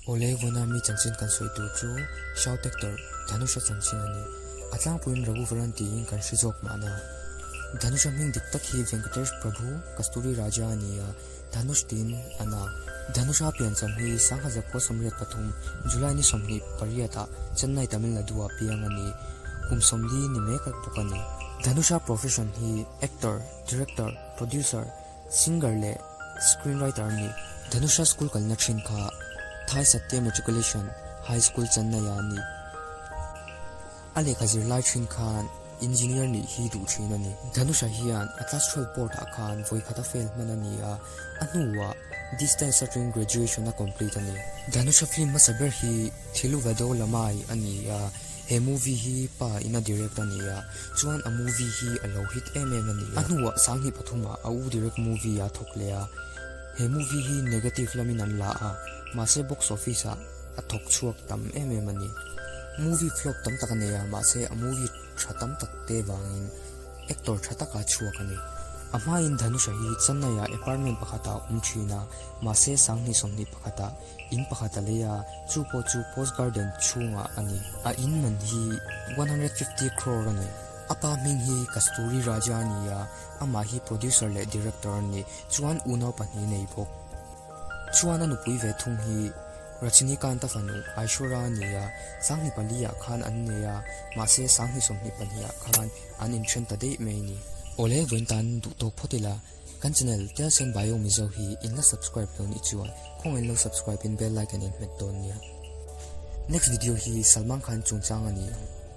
Awle, vawiina mi chanchin kan sawi tur chu Shout Actor Dhanush-a chanchin a ni. A tlangpuiin Raghuvaran tiin kan hre zawk mahna. Dhanush-a hming dik tak hi Venkatesh Prabhu Kasturi Raja a ni a, Dhanush tiin a na. Dhanush-a piancham hi Sangha Zakua 83, July ni 28 ah Chennai Tamil Nadu-ah piang a ni. Kum 40 ni mek bawk a ni. Dhanush-a profession hi actor, director, producer, Singer leh screenwriter a ni. Dhanusha school kalna thin kha Thai Satya Matriculation High School Chennai-ah a ni. A lehkha zirlai thin khan engineer nih hi duh thin a ni. Dhanusha hian a class 12 board-ah khan vawi khat a fail hman a ni a, a hnuah distance atangin graduation a complete a ni. Dhanusha film hmasa ber hi Thiluvado Lamai a ni a. He movie hi pa in a direct a ni a, chuan a movie hi a lo hit em em a ni a. A hnuah 2003 ah a u direct movie a thawk leh a, he movie hi negative lamin an la a, mahse box office ah a thawk chhuak tam em em a ni. Movie flop tam tak a nei a, mahse a movie tha tam tak te vangin actor tha taka chhuak a ni. A hmain Dhanusha hi Chennai ah apartment pakhatah a awm thin a, mahse 2021 ah In pakhat a lei a, chu pawh chu Post Garden chhungah a ni. A in man hi 150 crore a ni. A pa hming hi Kasturi Raja a ni a, amah hi producer leh director a ni. Chuan unau pahnih nei bawk. Chuan a nupui ve thung hi Rajinikanth-a fanu Aishwarya a ni a, 2004 ah khan an nei a, mahse 2022 ah khan an inthen ta daih mai a ni. Awle, vawiin tan duh tawk phawt ila. Kan channel Telsen Bio Mizo hi in la subscribe lo nih chuan khawngaih in lo subscribe in bell icon in hmet dawn nia. Next video hi Salman Khan chungchang a ni ang.